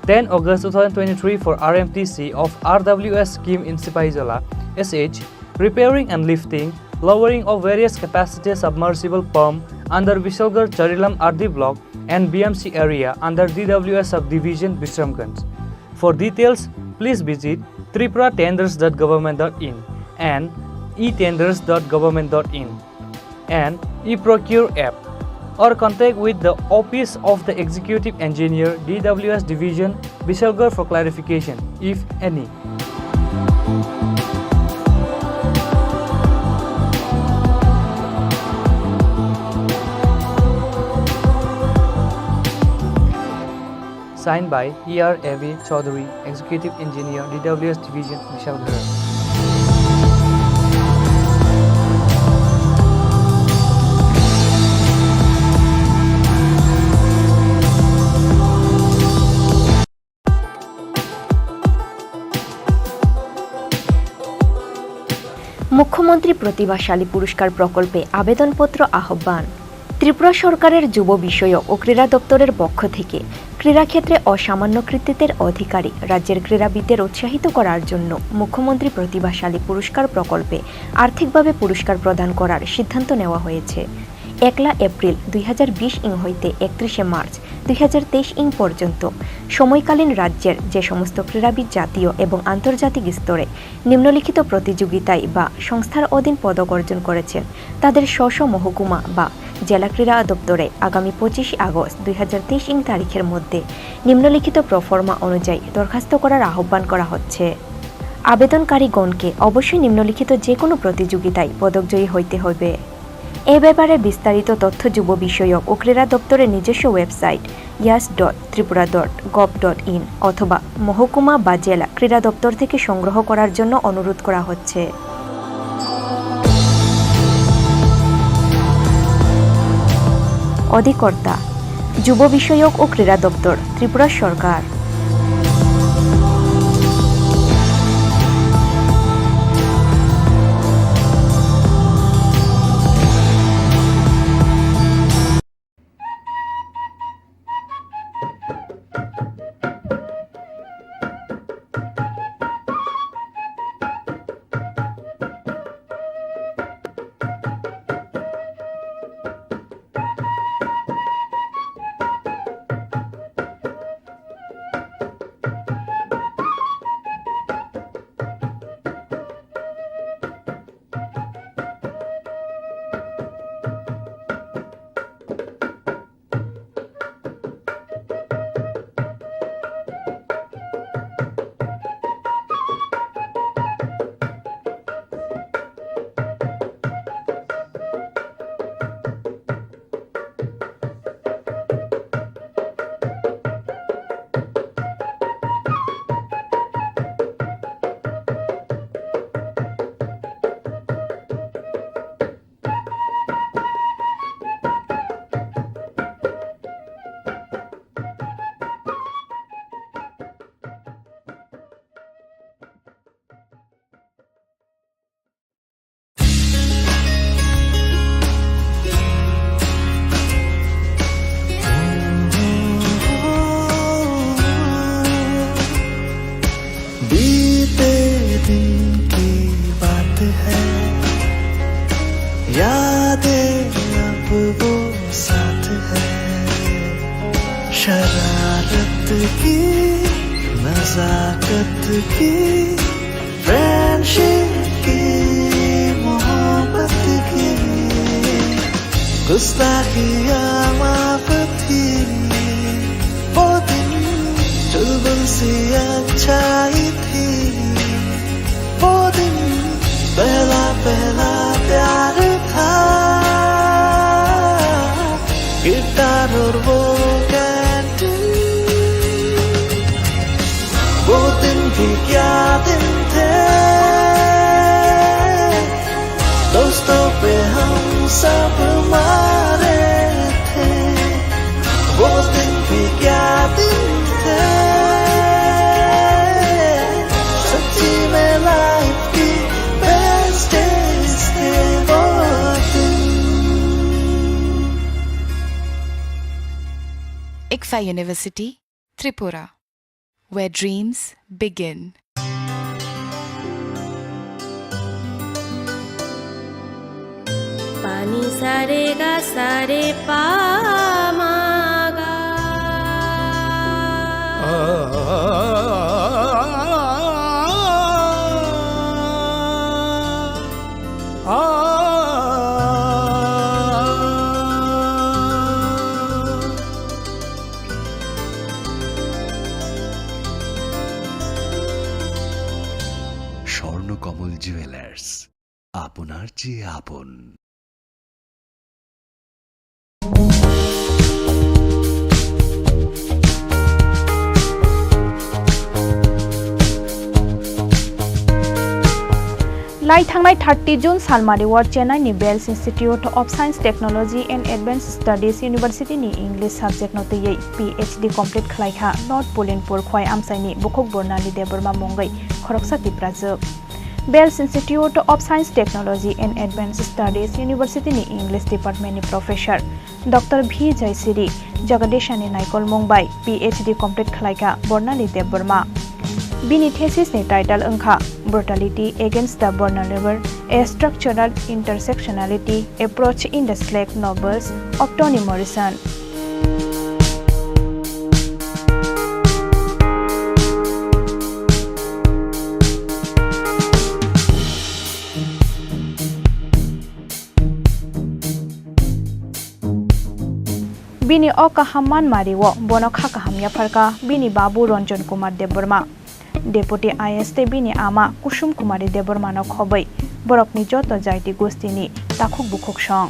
Ten August two thousand twenty-three for R M T C of R W S scheme in Sipahijola, S H, repairing and lifting, lowering of various capacity submersible pump under Bishalgarh Charilam R D block and B M C area under D W S subdivision Bisramganj. For details, please visit tripura tenders dot government dot in and e tenders dot government dot in and e-procure app, or contact with the office of the executive engineer, D W S division, Bishalgarh for clarification, if any. Signed by E R A V Chaudhary, Executive Engineer, D W S Division, Bishalgarh. মুখ্যমন্ত্রী প্রতিভাশালী পুরস্কার প্রকল্পে আবেদনপত্র আহ্বান। ত্রিপুরা সরকারের যুব বিষয়ক ও ক্রীড়া দপ্তরের পক্ষ থেকে ক্রীড়াক্ষেত্রে অসামান্য কৃতিত্বের অধিকারী রাজ্যের ক্রীড়াবিদদের উৎসাহিত করার জন্য মুখ্যমন্ত্রী প্রতিভাশালী পুরস্কার প্রকল্পে আর্থিকভাবে পুরস্কার প্রদান করার সিদ্ধান্ত নেওয়া হয়েছে। একলা এপ্রিল দুই হাজার বিশ ইং হইতে একত্রিশে মার্চ দুই হাজার তেইশ ইং পর্যন্ত সময়কালীন রাজ্যের যে সমস্ত ক্রীড়াবিদ জাতীয় এবং আন্তর্জাতিক স্তরে নিম্নলিখিত প্রতিযোগিতায় বা সংস্থার অধীন পদক অর্জন করেছেন, তাদের স্ব স্ব মহকুমা বা জেলা ক্রীড়া দপ্তরে আগামী পঁচিশে আগস্ট দুই হাজার তেইশ ইং তারিখের মধ্যে নিম্নলিখিত প্রোফর্মা অনুযায়ী দরখাস্ত করার আহ্বান করা হচ্ছে। আবেদনকারীগণকে অবশ্যই নিম্নলিখিত যে কোনো প্রতিযোগিতায় পদকজয়ী হইতে হবে। এ ব্যাপারে বিস্তারিত তথ্য যুব বিষয়ক ও ক্রীড়া দপ্তরের নিজস্ব website yas dot Tripura dot gov dot in অথবা মহকুমা বা জেলা ক্রীড়া দপ্তর থেকে সংগ্রহ করার জন্য অনুরোধ করা হচ্ছে। অধিকর্তা, যুব বিষয়ক ও ক্রীড়া দপ্তর, ত্রিপুরা সরকার। की नजाकत की, फ्रेंडशिप की, मोहब्बत की, गुस्ताखियाँ माफ थी। वो दिन चुलबुल सी अच्छाई थी। वो दिन पहला पहला प्यार था। गिटार और वो कैंटीन। वो दिन भी क्या दिन थे। दोस्तों पे हम सब मारे थे। वो दिन भी क्या दिन थे। सच्ची में लाइफ की बेस्ट डेज थे वो दिन। ICFAI University, Tripura, where dreams begin. Pani sare ga sare pa ma ga. Swarnakamal jewellers, আপনার চেয়ে আপন। Lai thangnai thirty June salmari o Chennai ni Bells Institute of Science, Technology and Advanced Studies University ni English subject no twiwi P H D complete khlai kha North Pulinpur Khowai amchai ni bukhuk Bornali Debbarma mungwi khoroksa Tiprajwk. Bells Institute of Science, Technology and Advanced Studies University ni English Department ni Professor Doctor V Jaisiri Jagadeshani naikolmung bai P H D complete khlai kha Bornali Debbarma. Bini thesis ni title wng kha Brutality Against the Vulnerable: A Structural Intersectionality Approach in the Slack Novels of Toni Morrison. Bini o kaham manmari o bono kha kaham yapharkha bini babu Ranjan Kumar Debbarma. Deputy I A S tei bini ama Kusum Kumari Debbarmano khobwi borokni joto jaiti gustini takhuk bukhuk song.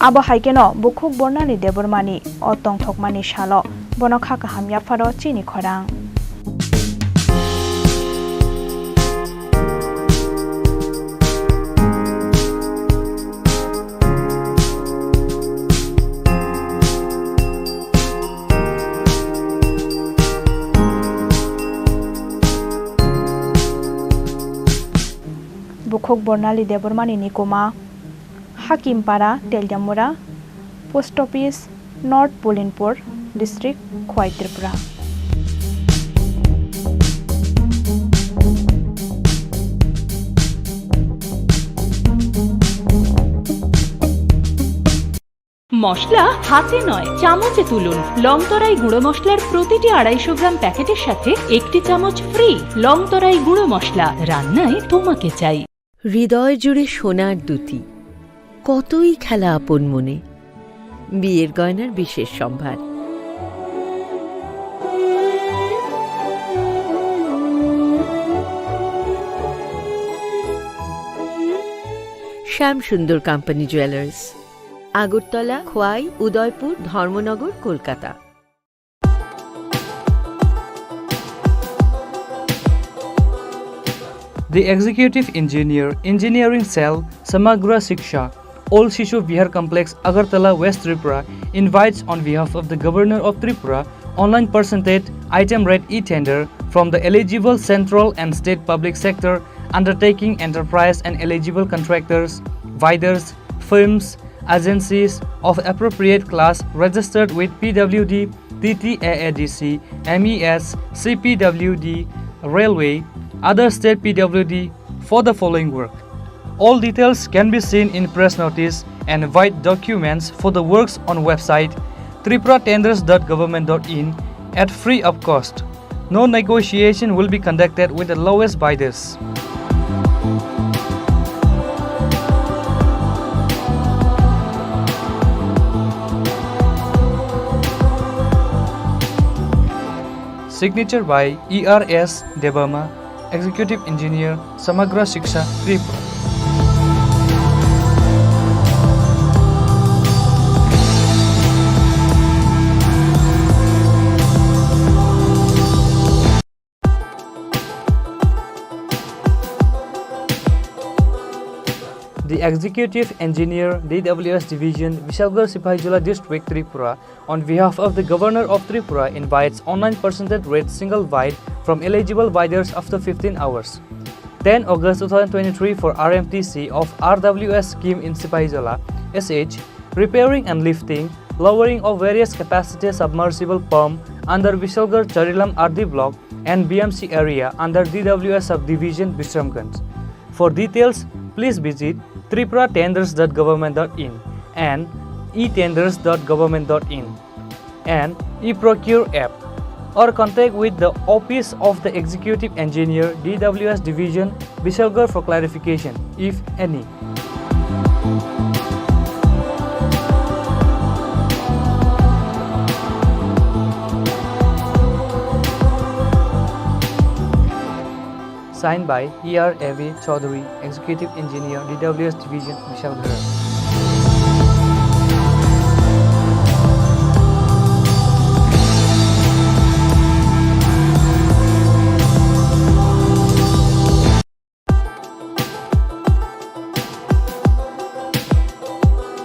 Abo hai kheno bukhuk Bornali Debbarmani o tongthokmani salo bono kha kaham yapharo chini khorang. Bukhuk Bornali Debbarmani nikuma, Hakimpara, Teliamura, Post Office, North Pulinpur District, Khowai, Tripura. মশলা হাতে নয়, চামচে তুলুন। লং তরাই গুঁড়ো মশলার প্রতিটি আড়াইশো গ্রাম প্যাকেটের সাথে একটি চামচ ফ্রি। লং তরাই গুঁড়ো মশলা, রান্নায় তোমাকে চাই। হৃদয় জুড়ে সোনার দ্যুতি, কতই খেলা আপন মনে। বিয়ের গয়নার বিশেষ সম্ভার। শ্যাম সুন্দর কোম্পানি জুয়েলার্স, আগরতলা, খোয়াই, উদয়পুর, ধর্মনগর, Kolkata. The Executive Engineer, Engineering Cell, Samagra Shiksha, Old Shishu Vihar Complex, Agartala, West Tripura, invites on behalf of the Governor of Tripura, online percentage item rate e-tender from the eligible central and state public sector undertaking enterprise and eligible contractors, vendors, firms, agencies of appropriate class registered with P W D, T T A A D C, M E S, C P W D, Railway, other state P W D for the following work. All details can be seen in press notice and white documents for the works on website tripura tenders dot government dot in, at free of cost. No negotiation will be conducted with the lowest bidders. Signature by E R S Debbarma, Executive Engineer, Samagra Shiksha, Tripura. The Executive Engineer, D W S Division, Bishalgarh Sipahijola District, Tripura, on behalf of the Governor of Tripura, invites online percentage rate single bid from eligible bidders after fifteen hours. Ten August two thousand twenty-three for R M T C of R W S scheme in Sipahijola, S H, repairing and lifting, lowering of various capacity submersible pump under Bishalgarh Charilam R D block and B M C area under D W S subdivision Bisramganj. For details, please visit tripura tenders dot government dot in and e tenders dot government dot in and e-procure app, or contact with the office of the executive engineer, D W S division, Bishalgarh for clarification, if any. Signed by E R A V Chaudhary, Executive Engineer, D W S Division, Bishalgarh.